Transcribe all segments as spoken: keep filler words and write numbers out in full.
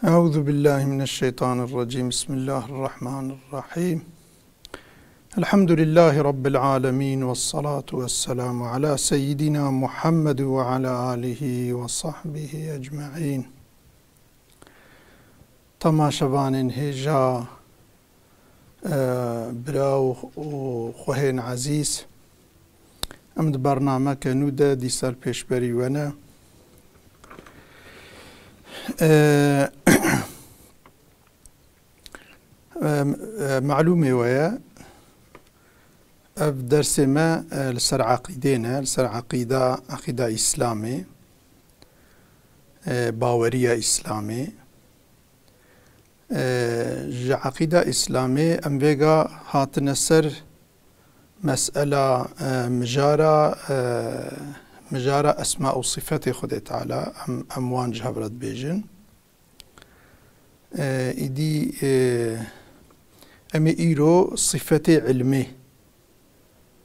أعوذ بالله من الشيطان الرجيم. بسم الله الرحمن الرحيم. الحمد لله رب العالمين، والصلاة والسلام على سيدنا محمد وعلى آله وصحبه أجمعين. Temaşevanên hêja, e, bira û, û xwehên ezîz, em di bernameke nû de dîsa li pêşberî we ne. E, e, e, Malûmê we ye, ev dersê me, e, li ser eqîdê ne, li ser eqîda, eqîda Îslamê, e, baweriya Îslamê. E, ji eqîda Îslamê em vêga hatine ser mesela, e, mijara, e, mijara esma û sifetê Xwedê Teala, em, em wan ji hev re dibêjin. E, îdî, e, em ê îro sifetê ilmê,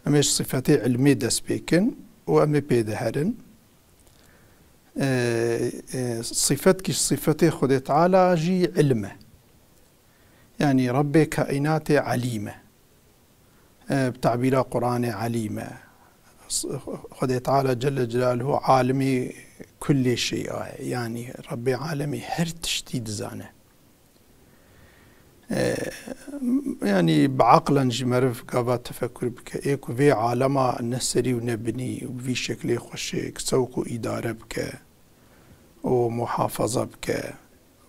em ê ji sifetê ilmê dest pê kin û em ê pê diherin. E, e, sifetkî ji sifetê Xwedê Teala jî ilm e. Yanî Rebbê kaînatê elîm e. E, bi tabîra Qur'anê elîm e. S-, Xwedê Teala Celle Celaluhu alimî kullê şey'a ye. Yanî Rebbê alemî her tiştî dizane. E, yanî bi aqlen jî meriv gava tefekur bike, ê ku vê alema ne serî û ne binî û bi vî şeklê xweşik, sewk û îdare bike û muhafaza bike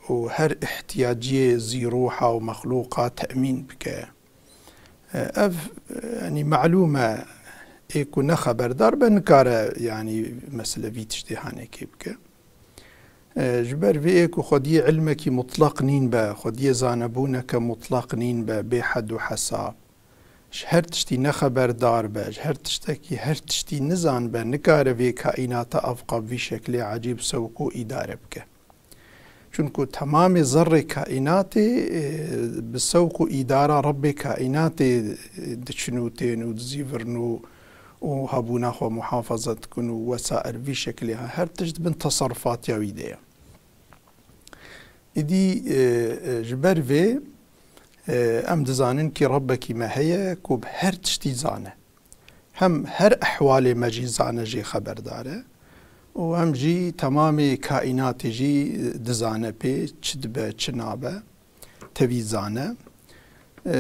û her ihtiyaciyê zî ruha û mexlûqa temîn bike. E, ev, e, yanî malûm e, ê ku ne xeberdar be nikare, yanî mesele vî tiştê hanekê bike. E, ji ber vê ê ku xwediyê ilmekî mutlaq nîn be, xwediyê zanebûneke mutlaq nîn be, bê hed û hesab, ji her tiştî nexeberdar be, ji her tiştekî, her tiştî nizan be, nikare vê kaînata evqa bi vî şeklê ecîb sewq û îdare bike. Çunku temamê zerrê kaînatê, e, bi sewq û îdara Rebbê kaînatê, e, diçin û tên û dizîvirin û, û hebûna xwe muhafaza dikin û wesair vî şeklê, her tişt bin teserrufatiya wî de ye. Îdî, e, e, ji ber vê, e, em dizanin kî Rebbekî me heye ku bi her tiştî zane. Hem her ehwalê me jî zane, jê xeberdar e û hem jî temamê kaînatê jî dizane pê çi dibe, çi nabe, tevî zane. E,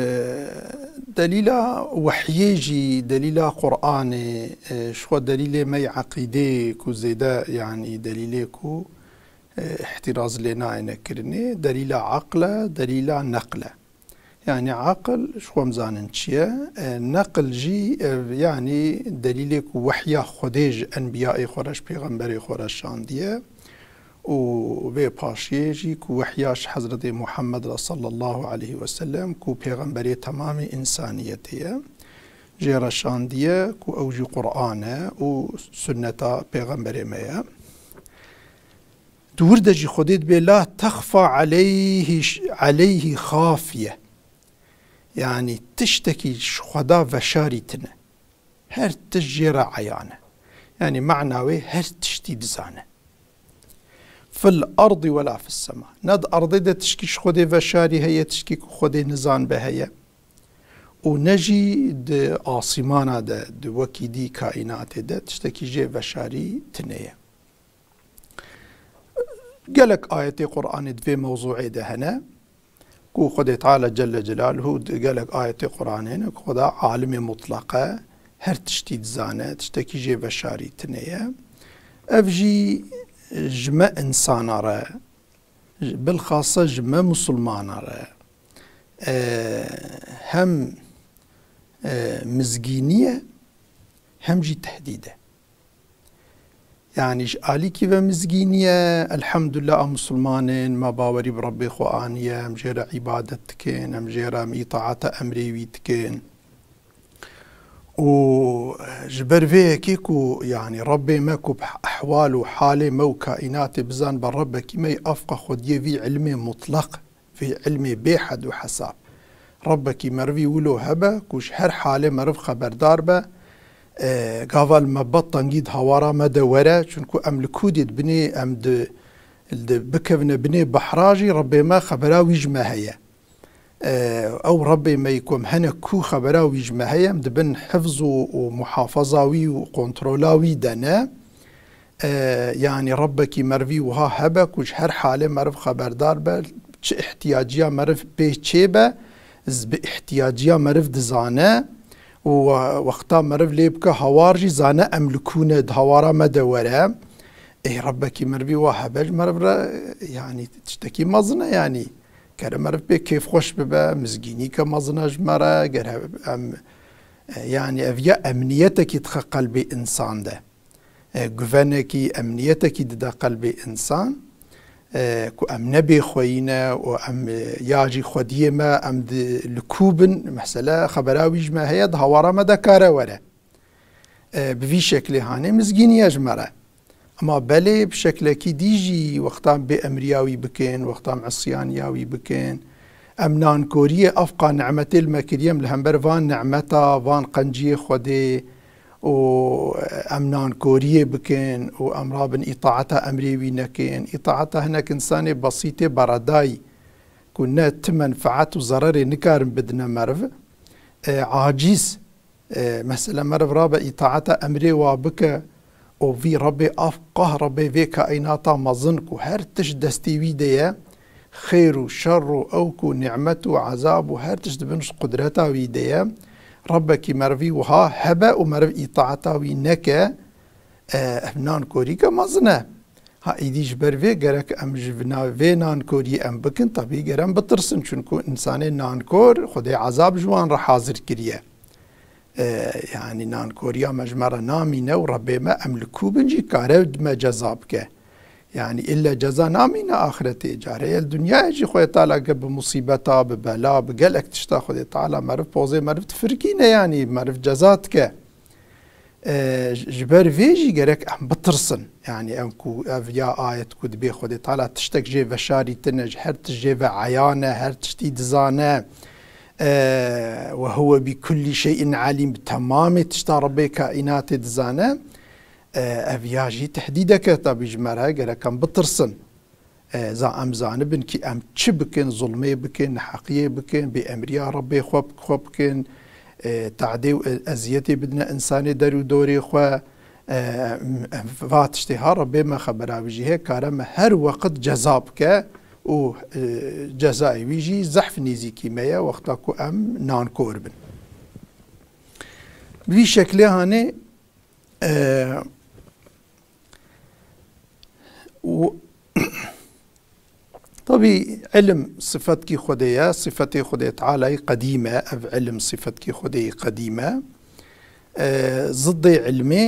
delîla wehyê jî, delîla Qur'anê, e, ji xwe delîlê me yê eqîdê ku zêde, yanî delîlê ku, e, îhtîraz lê nayêne kirinê, delîla eql e, delîla neql e. Yanî eql ji xwe em zanin çi ye? E, neql jî, e, yanî delîlê ku wehya Xwedê ji enbiyayê xwe re, ji pêxemberê xwe re şandiye û vê paşiyê jî ku wehya ji Hezretê Muhammed re sallallahu aleyhi ve sellem ku pêxemberê temamê însaniyetê ye, jê re şandiye ku ew jî Qur'an e û sunneta pêxemberê me ye. Di wir de jî Xwedê dibê la texfa aleyhî, aleyhî xafiye. Yanî tiştekî ji Xweda veşarî tine. Her tişt jê re eyan e. Yanî mana wê her tiştî dizane. Fil ardi wela fis sema. Ne di erdê de tişkî ji Xwedê veşarî heye, tişkî ku Xwedê nizanbe heye. Û ne jî di asîmana de, di wekî dî kaînatê de tiştekî jê veşarî tine ye. Gelek ayetê Qur'anê di vê mewzûê de hene ku Xwedê Teala Celle Celaluhu di gelek ayetê Qur'anê hene ku Xweda alimê mutlaq e, her tiştî dizane, tiştekî jê veşarî tine ye. Ev jî ji me insana re, bilxasa ji me misilmana re, e, hem, e, mizgînî ye, hem jî tehdîd e. Yanî ji alîkî ve mizgînî ye, elhamdulillah, em misilman in, me bawerî bi Rebbê xwe aniye, em jê re îbadet dikin, em jê re, em îtaata emrê wî dikin. Û ji ber vê yekê ku, yanî Rebbê me ku bi ehwal û halê me û kaînatê bizanbe, Rebbekî me yê evqa xwediyê vî ilmê mutlaq, vî ilmê bê hed û hesab. Rebbekî merivî wilo hebe ku ji her halê meriv xeberdar be, e, gava li me bed tengî di hawara me de were, çunku em li kûdê dibinê, em di, Li bikevine binê behra jî Rebbê me xebera wî ji me heye. E, ew Rebbê me yî ku em hene ku xebera wî ji me heye, em dibin hifz û, û muhafaza wî û kontrola wî de ne. E, yanî Rebbekî merivî wiha hebe ku ji her halê meriv xeberdar be, çi ihtiyaciya meriv pê çê be, z-, bi ihtiyaciya meriv dizane û we-, wexta meriv lê bike hawar jî zane em li kû ne, di hawara me de were. Ê, Rebbekî merivî wa hebe ji meriv re, yanî tiştekî mezin e yanî. Kere meriv pê kêfxweş bibe, mizgînîke mezin e ji me re, ger he-, em, e, yanî ev ya emniyetekî dixe qelbê însan de. E, guvenekî, emniyetekî dide qelbê însan, e, ku em ne bêxweyî ne û em, e, ya jî xwediyê me, em di, li kû bin, mesele xebera wî ji me heye, di hawara me de kare were. E, bi vî şeklê hanê mizgîniye ji me re. Ema belê bi şeklekî dî jî wexta bêemriya wî bikin, wexta em isyaniya wî bikin, em nankoriyê, ev qa nimetê li me kiriye, em li hember van nimeta, van qenciyê Xwedê û em nankoriyê bikin û em rabin îtaeta emrê wî nekin. Îtaeta hinek însanê besîtê beredayî ku ne ti menfaet û zererê nikarin bidine meriv, e, acîz, e, mesele meriv rabe îtaeta emrê wa bike û vî Rebbê, ev qah Rebbê vê kaînata mezin ku her tişt destê wî de ye, xêr û şer û ewk û nimet û ezab û her tişt dibin ji qudreta wî de ye. Rebbekî merivî wiha hebe û meriv îtaeta wî neke, e, ev nankorîke mezin e. Ha, îdî ji ber vê gerek em ji vina-, vê nankorî em bikin, tabî ger em bitirsin, çunku însanê nankor Xwedê ezab ji wan re hazir kiriye. E, yanî nankoriya me ji me re namîne û Rebbê me em li kû bin jî kare me ceza bike. Yanî ille ceza namîne axretê, carê ye li dinyayê jî Xwedê Teala ge bi musîbeta, bi bela, bi gelek tişta Xwedê Teala meriv pozê meriv difirkîne, yanî meriv ceza dike. E, ji ber vê jî gerek em bitirsin. Yanî em ku ev ya ayet ku dibê Xwedê Teala tiştek jê veşarîtine, ji her tişt jê ve eyan e, her tiştî dizane. E, "Ve huve bi kullî şey'in alîm", bi temamê tişta Rebbê kaînatê dizane. E, ev ya jî tehdîdeke tabî ji me re, gerek em bitirsin. E, za em zanibin kî em çi bikin, zulmê bikin, neheqiyê bikin, bêemriya Rebbê xwe, xwe bikin, e, tadê û e-, eziyetê bidine însanê der û dorê xwe, e, em, em va tiştê ha Rebbê me xebera wî jî heye, kare me her weqt ceza bike û, e, cezayê wî jî zehf nêzîkî me ye, wexta ku em nankor bin. Bi vî şeklê hanê, e, û Tabî, ilim sifetkî Xwedê ye, sifetê Xwedê Tealayî qedîm e, ev ilim sifetkî Xwedê yî qedîm e. E, ziddê ilmê,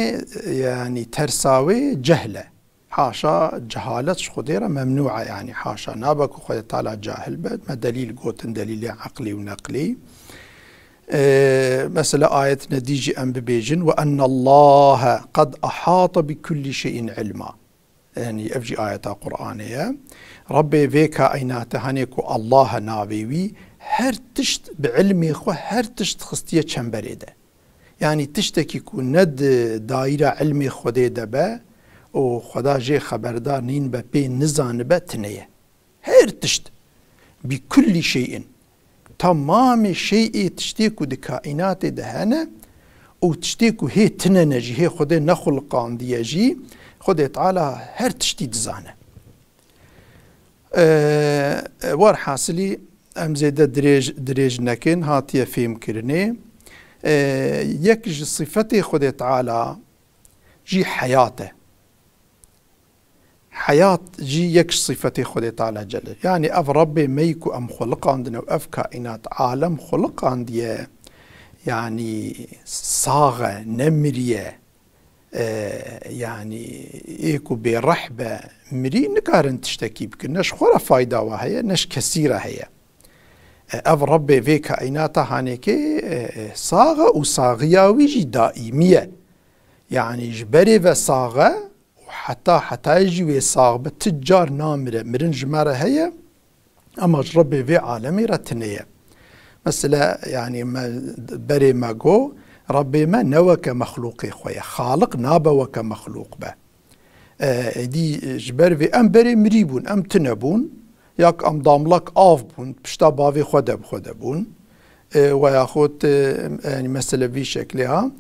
yanî tersa wê cehl e. Haşa, cehalet ji Xwedê re memnû e, yanî haşa, nabe ku Xwedê Teala cahil be, me delîl gotin, delîlê eqlî û neqlî. E, mesela ayetine dî jî em bibêjin, "Ve ennallahe qed ahata bi kullî şey'in ilma." Yanî ev jî ayeta Qur'anê ye. Rebbê vê kaînatê, hanê ku Allah e navê wî, her tişt bi ilmê xwe, her tişt xistiye çemberê de. Yanî tiştekî ku ne di daîra ilmê Xwedê de be û Xweda jê xeberdar nîn be, pê nizanibe, tine ye. Her tişt. Bi kullî şey'in. Tamamê şey'ê, tiştê ku di kaînatê de hene û tiştê ku hê tine ne jî, hê Xwedê nexuliqandiye jî, Xwedê Teala her tiştî dizane. Ee, werhasilî em zêde dirêj, dirêj nekin, hatiye fêmkirinê. Ee, yek ji sifetê Xwedê Teala jî heyat e. Heyat jî yek ji sifetê Xwedê Teala Celle. Yanî ev Rebbê me yî ku em xuliqandine û ev kaînat, alem xuliqandiye, yanî sax e, nemiriye. E, yanî ê ku bêreh be, mirî nikarin tiştekî bikin. Ne ji xwe re fayda we heye, ne ji kesî re heye. E, ev Rebbê vê kaînata hanêkê, e, e, sax e û saxiya wî jî daîmî ye. Yanî ji berê ve sax e û heta hetayê jî wê sax be, ti car namire. Mirin ji me re heye, ema ji Rebbê vê alemê re tune ye. Mesela, yanî me, berê me got, Rebbê me ne weke mexlûqê xwe ye. Xaliq nabe weke mexlûq be. E, êdî, e, ji ber vê em berê mirî bûn, em tune bûn, ya ku em damlek av bûn, pişta bavê xwe de bi xwe de bûn. E, we yaxud, e, em, yanî mesele vî şeklê ha.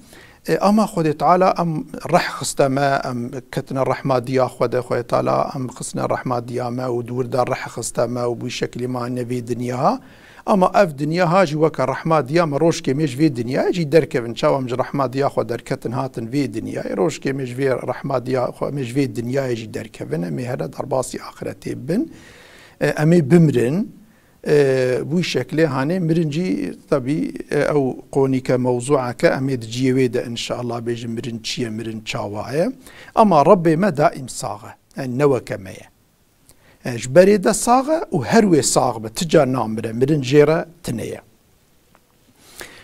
E, ama Xwedê Teala em reh xiste me, em ketine rehma diya xwe de, Xwedê Teala em xistine rehma diya me û di wir de reh xiste me û bi wî şeklî ma ne vê dinya ha. Ama ev dinya ha jî weke rehma diya me, rojkê me ji vê dinyayê jî derkevin. Çawa em ji rehma diya xwe derketin hatin vê dinyayê, rojkê me ji vê rehma diya xwe me ji vê dinyayê jî derkevin. Em ê here derbasî axiretê bin. E, em ê bimrin. E, bu şeklê hanê mirin jî, tabî, e, ew qonîke mewzûeke em ê di ciyê wê de înşallah bêjin mirin çi ye, mirin çawa ye. Ama Rebbê me daîm sax e. Yani ne weke me ye. E, ji berê de sax e û her wê sax be, ti car namire, mirin jê re tune ye.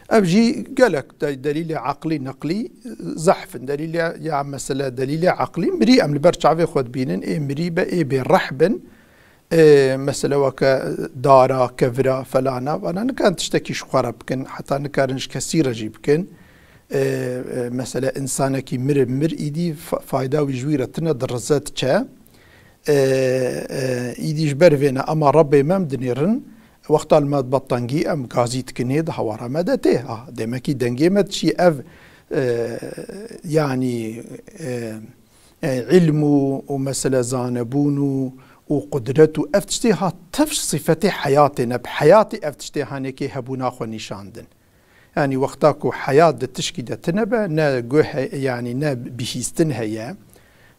Ev jî gelek de-, delîlê eqlî, neqlî, e, zehf in. Delîlê, ya mesele delîlê eqlî, mirî em li ber çavê xwe dibînin, ê mirî be, ê bê reh bin. E, mesele weke dara, kevira, felana, vana nikarin tiştekî ji xwe re bikin, heta nikarin ji kesî re jî bikin. E, e, mesele însanekî mir, mir îdî fa-, fayda wî ji wî re tune, dirize diçe. E, e, îdî ji ber vê ne, ama Rebbê me em dinêrin, wexta li me dibe tengî, em gazî dikin, ê di hawara me de tê. Ha, demekî dengê me diçî. Ev, e, yanî, e, e, îlm û, û mesele zanebûn û, û qudret û ev tiştê ha tev ji sifetê heyatê ne. Bi heyatê ev tiştê hanekê hebûna xwe nîşan din. Yanî wexta ku heyat di tişkî de tune be, ne guh he-, yanî ne bihîstin heye,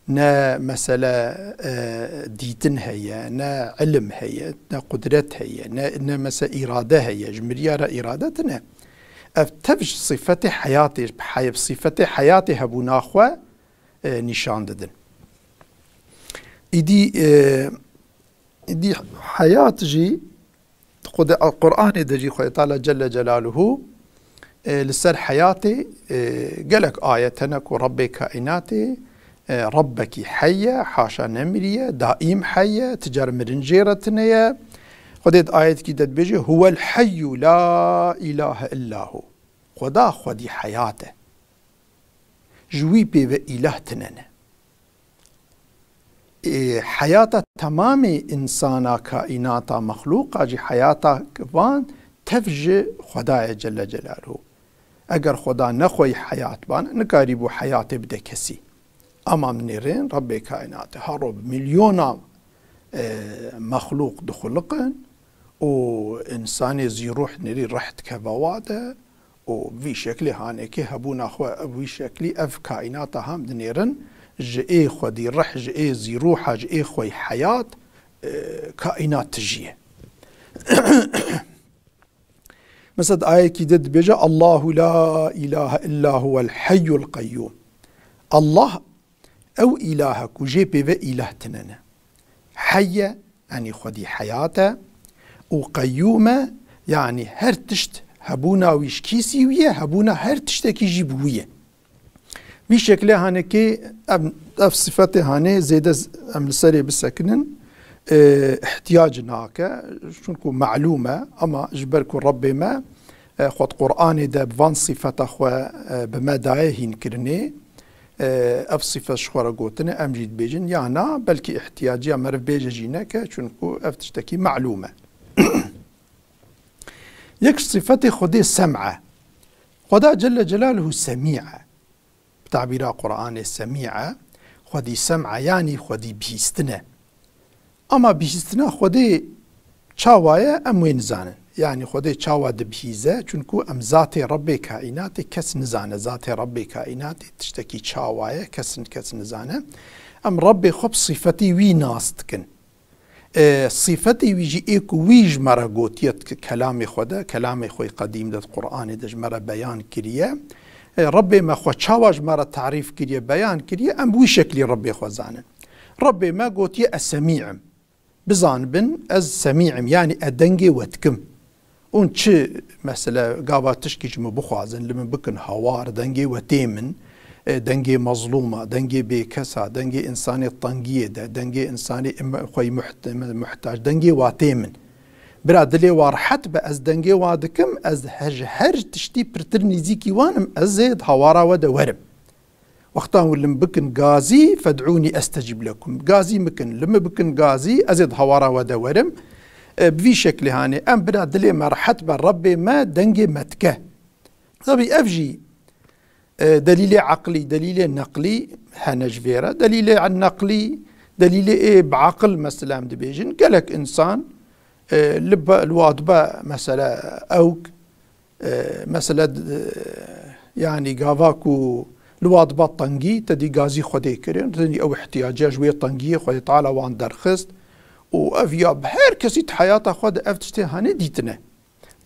ne mesele, e, dîtin heye, ne ilim heye, ne qudret heye, ne, ne mese îrade heye, ji miriya re îrade tune. Ev tev ji sifetê heyatê, bi hey-, bi sifetê heyatê hebûna xwe, e, nîşan didin. Îdî, e, Dî heyat jî, Xwedê, Qur'anê de jî Xwedê Teala Celle Celaluhu, e, li ser heyatê, e, gelek ayet hene ku Rebbê kaînatê, e, Rebbekî hey e, haşa nemiriye, daîm hey e, ti car mirin jê re tune ye. Xwedê di ayetekî de dibêje, "Huwel heyyu la ilahe illa hu." Xweda xwedî heyat e. Ji wî pê ve îlah tune ne. Ê, heyata temamê însana, kaînata, mexlûqa jî heyata van tev ji Xwedayê Celle Celaluhu. Eger Xweda ne xweyî heyat bane, nikarîbû heyatê bide kesî. Ama em nêrên Rebbê kaînatê haro bi milyona, e, mexlûq dixuliqin û însanê zî ruh nêrî reh dikeve wa de, û vî şeklî hanekê hebûna xwe, ev vî şeklî ev kaînata ham dinêrin, ji ê xwedî reh, ji ê zî ruha, ji ê xwey heyat, e, kaînat tijî ye. Mesela di ayekî de dibêje, "Allahu la ilahe illa huwel heyyul qeyyum." Allah ew îlah e ku jê pê ve îlah tune ne. Hey e, yanî xwedî heyat e û qeyyûm e, yanî her tişt hebûna wî ji kîsî wî ye, hebûna her tiştekî jî bi wî ye. Vî şeklê hanekê em, ev sifetê hanê zêde z-, em li serê bisekinin, e, ihtiyac nake, çunku melûm e, ama ji ber ku Rebbê me, e, xwe di Qur'anê de bi van sifeta xwe, e, bi me daye hînkirinê, e, ev sifet ji xwe re gotine, em jî dibêjin ya na, belkî ihtiyaciya meriv bêje jî neke, çunku ev tiştekî melûm e. Yek ji sifetê Xwedê sem e. Xweda Celle Celaluhu semî e. Bi tabîra Qur'anê semî e. Xwedî sem e, yanî xwedî bihîstin e. Ama bihîstina Xwedê çawa ye, em wê nizanin. Yanî Xwedê çawa dibihîze? Çunku em zatê Rebbê kaînatê kes nizane. Zatê Rebbê kaînatê tiştekî çawa ye, kes, kes nizane. Em Rebbê xwe bi sifetê wî nas dikin. E, sifetê wî jî ê ku wî ji me re gotiye di kelamê xwe de, kelamê xwe yê qedîm de, di Qur'anê de ji me re beyan kiriye. E, Rebbê me xwe çawa ji me re tarîf kiriye, beyan kiriye, em bi wî şeklî Rebbê xwe zanin. Rebbê me gotiye, "Ez semî im." Bizanibin, ez semî im, yanî ez dengê we dikim. Hûn çi, mesele, gava tişkî ji min bixwazin, li min bikin hawar, dengê we tê min, e, dengê mezlûma, dengê bêkesa, dengê însanê tengiyê de, dengê însanê im-, xweyî muht-, muhtac, dengê wa tê min. Bira dilê wa rehet be, ez dengê wa dikim, ez her, ji her tiştî pirtir nîzîkî wan im, ez ê di hawara we de werim. Wexta hûn li min bikin gazî, fed'ûnî estecîb lekum. Gazî min kin, li min bikin gazî, ez ê di hawara we de werim. E, bi vî şeklê hanê, em bira dilê me rehet be, Rebbê me dengê me dike. Tabî ev jî, e, delîlê eqlî, delîlê neqlî hene ji vê re. Delîlê neqlî, delîlê ê bi aqil mesela em dibêjin. Gelek însan, e, li be, li wa dibe mesela ewk, e, mesela, e, yanî gava ku li wa dibe tengî, te dî gazî Xwedê kirin, tenî ew ihtiyaciya ji wê tengiyê Xwedê Teala wan derxist û ev ya bi her kesî di heyata xwe de ev tiştê hanê dîtine.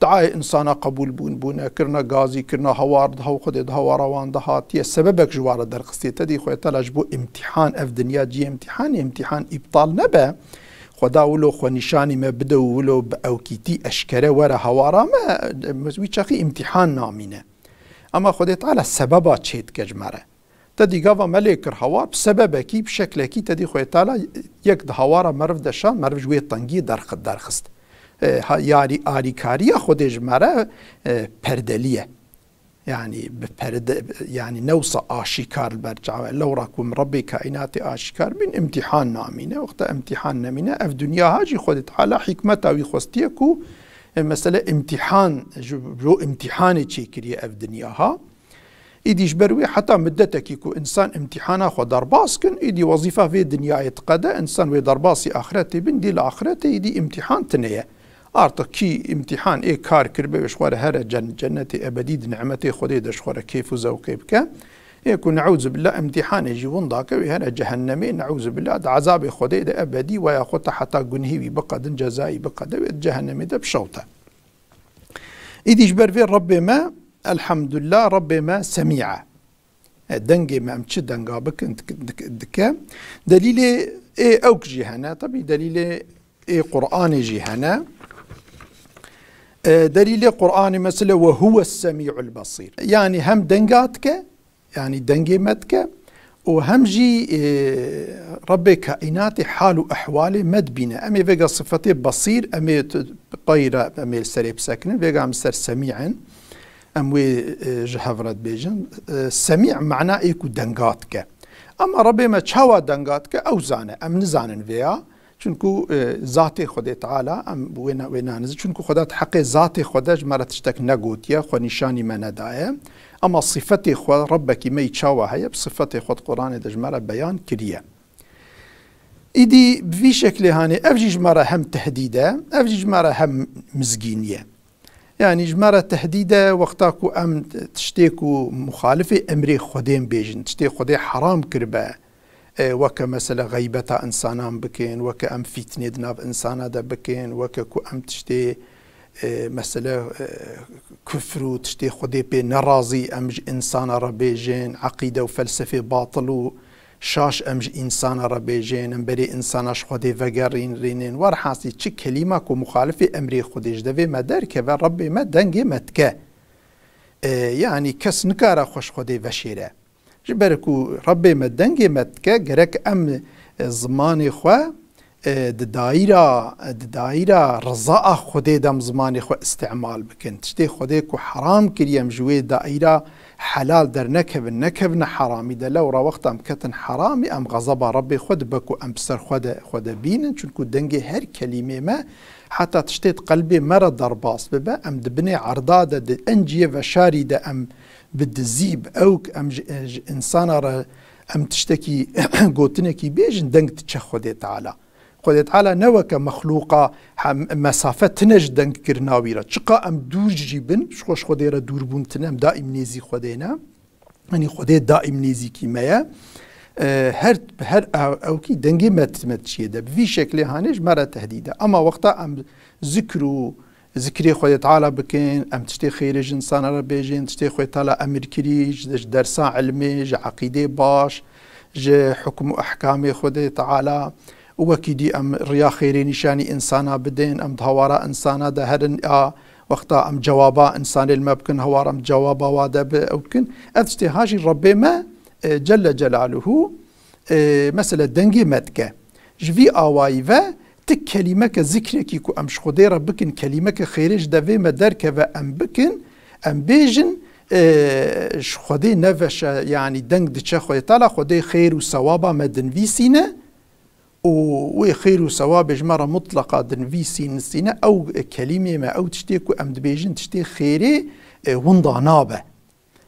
Diayê insana qebûl bûn, bûne, kirine gazî, kirine hawar, di hew Xwedê di hawara wan de hatiye, sebebek ji wan re derxistiye. Te dî Xwedê Teala ji bo îmtîhan, ev dinya cihê îmtîhanê, îmtîhan îbtal nebe. Xweda wilo xwe nîşanî me bide û wilo bi ewkîtî eşkere were hawara me, wî çaxî îmtîhan namîne. Ema Xwedê Teala sebeba çê dike ji me re. Te dî gava me lê kir hawar, bi sebebekî, bi şeklekî te dî Xwedê Teala yek di hawara meriv de şand, meriv ji wê tengiyê derxi-, derxist. E, ha, yarî, arîkariya Xwedê ji me re, e, perdelî ye. Yanî bi perde, yanî ne wisa aşîkar li ber çav e. Lewra ku min Rebbê kaînatê aşîkar bîn, îmtîhan namîne. Wexta îmtîhan nemîne, ev dinya ha jî Xwedê Teala hîkmeta wî xwestiye ku, e, mesele îmtîhan, ji, ji bo îmtîhanê çêkiriye ev dinya ha. Îdî ji ber wê heta midetekî ku însan îmtîhana xwe derbas kin, îdî wezîfa vê dinyayê diqede, însan wê derbasî axretê bin, dî li axretê îdî îmtîhan tune ye. Artık kî îmtîhan ê kar kiribe wê ji xwe re here cen-, cennetê ebedî di nimetê Xwedê de ji xwe re kêf û zewqê bike. Ê ku neûzubillah îmtîhanê jî winda ke wê here cehennemê, neûzubillah di ezabê Xwedê de ebedî weya xwe te heta gunhê wî biqedin, cezayî biqede wê di cehennemê de bişewte. Îdî ji ber vê Rebbê me, elhamdulillah, Rebbê me semî e. E, dengê me em çi denga bikin, dik-, dik-, dike. Delîlê ê ewk jî hene. Tabî delîlê ê Qur'anê jî hene. E, delîlê Qur'anê mesela, "Ve huves semî'ul basîr." Yanî hem denga dike, yanî dengê me dike û hem jî, e, Rebbê kaînatê hal û ehwalê me dibîne. Em ê vêga sifetê basîr, em ê t-, qayra, em ê li serê bisekinin. Vêga em li ser semî in. Em wê, e, ji hev re dibêjin. E, semî mana ê ku denga dike. Ama Rebbê me çawa denga dike, ew zane. Em nizanin vêya. Çunku, e, zatê Xwedê Teala, em wê na-, wê nanizin. Çunku Xweda di heqê zatê Xwe de ji me re tiştek negotiye, xwe nîşanî me nedaye. Ama sifetê Xwe, Rebbekî me yî çawa heye, bi sifetê Xwe di Quranê de ji me re beyan kiriye. Îdî bi vî şeklê hanê, ev jî ji me re hem tehdîd e, ev jî ji me re hem mizgînî ye. Yanî ji me re tehdîd e, wexta ku em tiştê ku muxalifê emrê Xwedên bêjin, tiştê Xwedê heram kiribe, e, weke mesele xeybeta însanan bikin, weke em fîtnê di nav însana de bikin, weke ku em tiştê, e, mesele, e, kufr û tiştê Xwedê pê nerazî, em ji însana re bêjin, eqîde û felsefê batil û şaş em ji însana re bêjin, em berê însana ji Xwedê vegerînrînin. Werhasî çi kelîma ku muxalifê emrê Xwedê ji devê me derkeve, Rebbê me dengê me dike. E, yanî kes nikare xwe ji Xwedê veşêre. Ji ber ku Rebbê me dengê me dike, gerek em, e, zimanê xwe, e, di dayîra, di dayîra rizaa Xwedê de em zimanê xwe îstîmal bikin. Tiştê Xwedê ku heram kiriye, em ji wê dayîra helal dernekevin, nekevine heramî de. Lewra wexta em ketin heramî, em xezeba Rebbê xwe dibe ku em bi ser xwe de, xwe de bînin. Çunku dengê her kelîmê me, heta tiştê di qelbê me re derbas bibe, em di binê erda de, di enciyê veşarî de em bi dizî, bi ewk, em ji, ji însana re em tiştekî, gotinekî bêjin, deng diçe Xwedê Teala. Xwedê Teala ne weke mexlûqa hem mesafe tine ji dengkirina wî re. Çiqa em dûr jî bin, ji xwe ji Xwedê re dûrbûn tine, em daîm nêzî Xwedê ne. Yanî Xwedê daîm nêzîkî me ye. E, her, her ew, ewkî dengê me, me çiyê de. Bi vî şeklê hanê ji me re tehdîd e. Ama wexta em zikr û zikrê Xwedê Teala bikin, em tiştê xêrê ji însana re bêjin, tiştê Xwedê Teala emir kirî, ji, ji dersa ilmê, ji eqîdê baş, ji hukm û ehkamê Xwedê Teala, û wekî dî em riya xêrê nîşanî însana bidin, em di hawara însana de herin, a wexta em cewaba însanê li me bikin, hawar em cewaba wa de bi ew bikin. Ev tiştê ha jî Rebbê me, e, Celle Celaluhu, e, mesela dengê me dike. Ji vî awayî ve ti kelîmeke zikrekî ku em ji Xwedê re bikin, kelîmeke xêrê ji devê me derkeve em bikin, em bêjin, e, ji Xwedê neveşe, yanî deng diçe Xwedê Teala, Xwedê xêr û sewaba me dinivîsîne û wê xêr û sewabê ji me re mutleqa dinivîsîn-, sîne, ew kelîmê me, ew tiştê ku em dibêjin tiştê xêrê, e, winda nabe.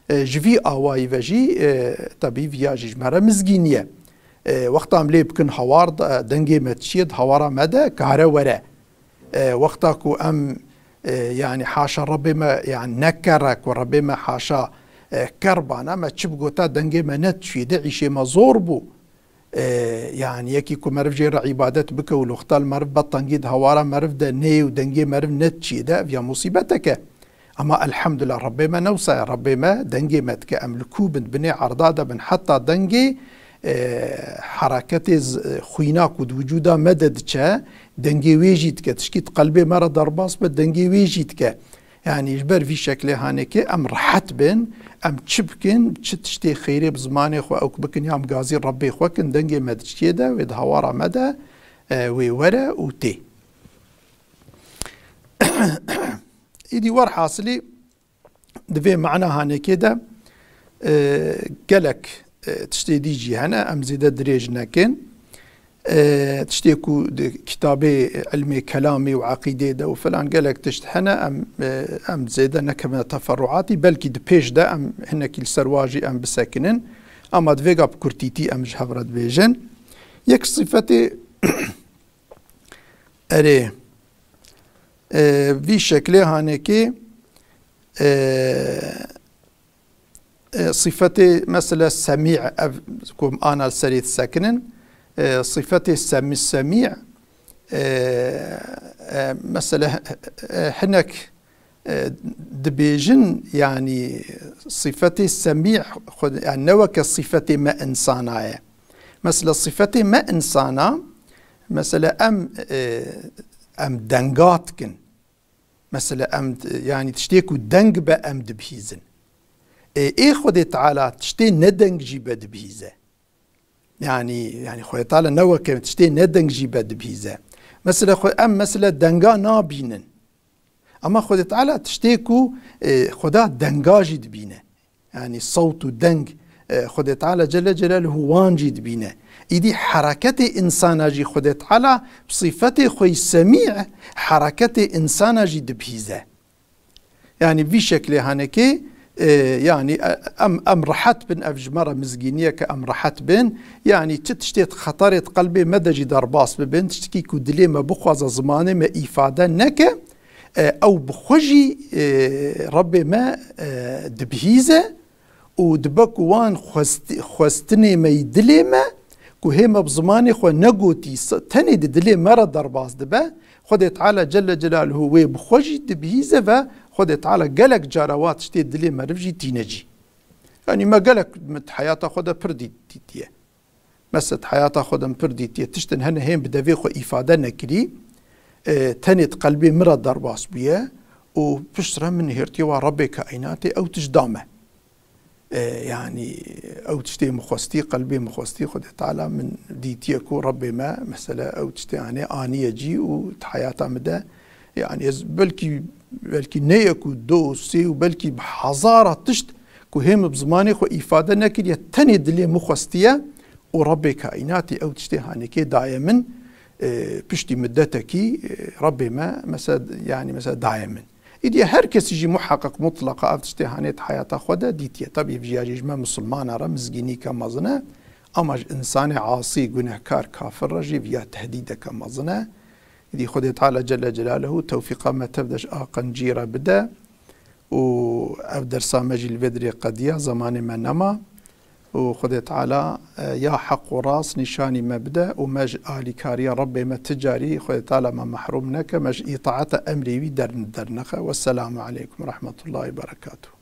E, ji vî awayî ve jî, e, tebî viya jî ji me re mizgîn ye. E, wexta em lê bikin hawar, e, dengê me çi ye, di hawara me de kare were. E, wexta ku em, e, yanî haşa Rebbê me, yanî ne ker e, ku Rebbê me haşa, e, ker bana, me çi bigota dengê me nediçûyê, de îşê me zor bû. E, yanî yekî ku meriv jê re îbadet bike û li wexta li meriv be tengî di hawara meriv de neyê û dengê meriv nediçiyê de, ev ya musîbetek e. Ama elhamdulillah, Rebbê me ne wisa ye, Rebbê me dengê me dike, em li ku bin, binê erda de bin, heta dengê, e, hereketê z-, xwîna ku di wicûda me de diçe, dengê wê jî dike, tişkî di qelbê me re derbas be, dengê wê jî dike. Yanî ji ber vî şeklê hanekê em rehet bin, em çi bikin, çi tiştê xêrê bi zimanê xwe ew bikin, ya em gazî Rebbê xwe kin, dengê me diçkiyê de, wê di hawara me de, e, wê were û tê. Îdî werhasilî di vê mana hanekê de, e, gelek, e, tiştê dî jî hene, em zêde dirêj nekin. E, tiştê ku di kitabê ilmê kelamê û eqîdê de û filan gelek tişt hene, em, e, em zêde nekevine teferruatî, belkî di pêş de em hinekî li ser wa jî em bisekinin. Ama di vêga bi kurtîtî em ji hev re dibêjin. Yek sifetê, erê, e, vî şeklê hanekê, e, e, sifetê mesela semî, ev ku em ana li serê disekinin, e, sifetê semî, semî, e, e, mesela, e, hinek, e, dibêjin, yanî sifetê semî xwe, yanî ne weke sifetê me insana ye. Mesela sifetê me insana, mesela em, e, em denga dikin. Mesela em, yanî tiştê ku deng be em dibihîzin. Ê, ê Xwedê Teala tiştê nedeng jî be dibihîze. Yanî, yanî Xwedê Teala ne weke tiştê nedeng jî be dibihîze. Mesela xwe-, em mesela denga nabînin. Ama Xwedê Teala tiştê ku, e, Xweda denga jî dibîne. Yanî sewt û deng, e, Xwedê Teala Celle Celaluhu wan jî dibîne. Îdî hereketê însana jî Xwedê Teala bi sifetê xwe yî semî hereketê însana jî dibihîze. Yanî vî şeklê hanekê, e, yanî, e, em, em rehet bin, ev ji me re mizgînî ye ke em rehet bin. Yanî çi tiştê di xeterê di qelbê me de jî derbas bibin, tiştekî ku dilê me bixwaze zimanê me îfade neke, e, ew bi xwe jî, e, Rebbê me, e, dibihîze û dibe ku wan xwest-, xwestinê me yî dilê me ku hê me bi zimanê xwe negotî, s-, tenê di dilê me re derbas dibe, Xwedê Teala Celle Celaluhu wê bi xwe jî dibihîze ve Xwedê Teala gelek cara wa tiştê dilê meriv jî tîne cî. Yanî me gelek, me di heyata xwe de pir dît-, dîtiye. Mesela di heyata xwe de min pir dîtiye, tiştin hene hên bi devê xwe îfade nekirî, e, tenê di qelbê min re derbas bûye û piştre min hêrtiye wa Rebbê kaînatê ew tişt da me. E, yanî ew tiştê min xwestî, qelbê min xwestî, Xwedê Teala min dîtiye ku Rebbê me, mesela ew tiştê anê aniye cî û di heyata min de, yanî ez belkî, belkî neyek û du û sê û belkî bi hezara tişt ku hê min bi zimanê xwe îfade nekiriye, tenê dilê min xwestiye û Rebbê kaînatê ew tiştê hanekê daye min, e, piştî midetekî, e, Rebbê me, mesela, yanî mesela daye min. Îdiye her kesî jî muheqeq mutlaqa ev tiştê hanê di heyata xwe de dîtiye. Tabî ev jî ya jî ji me misilmana re mizgînîke mezin e. Ama ji însanê asî, gunehkar, kafir re jî viya tehdîdeke mezin e. Îdî Xwedê Teala Celle Celaluhu tewfîqa me tev de ji a qencî re bide. Û ev dersa me jî li vê dirê qediya, zemanê me nema. Û Xwedê Teala, e, ya heq û rast nîşanî me bide û me ji alîkariya Rebbê me ti carî Xwedê Teala me mehrûm neke, me ji îtaeta emrê wî der-, dernexe. Wesselamu aleykum ve rahmetullahi ve berekatuhu.